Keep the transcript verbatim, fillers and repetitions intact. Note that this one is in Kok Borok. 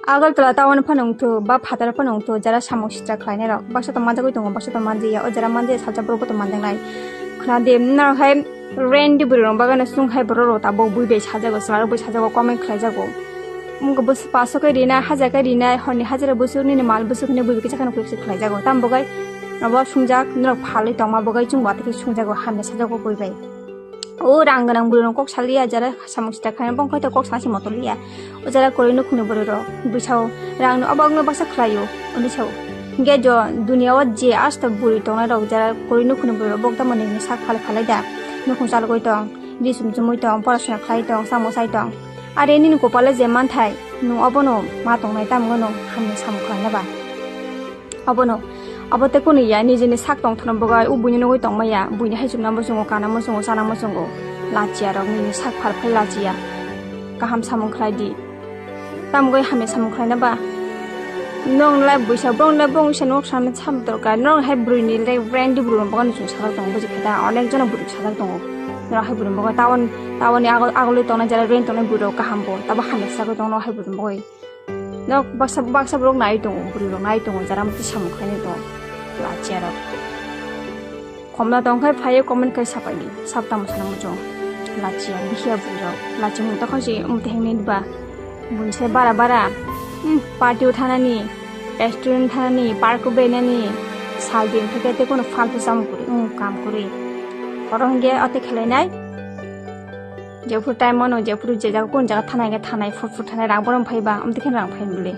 Agartala town phano wngthu ba phataro phano wngthu, jara samung sitra khlainai rok baksa to manjagwi tongo, baksa to manjaya, o jara manjaya salsa borok bo to manjaknai. Khna di, norok hai rendi bwrwi rok bagano chwng hai borok rok tabuk bui bai sajago, chwla rok bai sajago, comment khlai jago. Wngkha bwswk paso khe rinai, hajar khe rinai, horni hajara bwswk nini mal bwswk hinwi bui bai kisa kheno kisa khlai jago. Tamo bagwi abo sungjak, norok phalwi tongma bagwi chwng bo atwi khe sungjago, hamya sajago bui bai. O rang gwnang bwrwi rok kok saliya, jara samung sitra khlainai bong khai to kok sana se moto liya. O jara kwrwi nukhungni bwrwi rok bui sao, rang no obo wngno baksa khlaio, hwnwi sao. Hinkhe jo dunia o je asto bwrwi tongnai rok, jara kwrwi nukhungni bwrwi rok bok tamo nini sak phalwi phalai da, nukhung chalogwi tong, ri sum chumui tong, porasona khlai tong, samung sai tong. Are nini kopale je manthai, nwng obono ma tongnai, tamo wngno hamya samung khlaina ba. Abono, abo tei kunu ya, nijini sak tongthokno bwgai, o buini nugwi tongmaya, buini haichukna muchungo, kana muchungo, chana muchungo, lachiya rok nini sak phar phai lachiya, kaham samung khlai di, tamgwi hamya samung khlaina ba. Nong lai buisa, bong lai bong se nok sana sam dorkar, nong hai bwrwi ni lai brand bwrwi rok bwgani chwng sajak tongo, buji khe da, onek jona bwrwi sajak tongo, nong hai bwrwi bwgwi tawan, tawani agol, agolwi tongnai jara rent tongnai bwrwi rok kaham bo, tabo hamya sajagwi tongo, nong hai bwrwi bwgwi. Nok baksa, baksa borok nai tongo, bwrwi rok nai tongo, jara mati samung khlainai tongo, lachiya rok. Khomla tong khai phaiyo comment khai sapai di, sab tamo sana muchung. Lachiya, bikhiya bwrwi rok, lachi mung tokha si um teheng ni ba. Bunse bara bara, hmm, party o thanani, restaurant thanani, park o benani, sal din khai te kono faltu samung kuri, um, kam kuri. Oro hingke ote khelai nai. Jephuru time mano, jephuru je jaga, kun jaga thanai hingke thanai, fut fut thanai, rang borom phaiba, um, tikhe rang phai bole.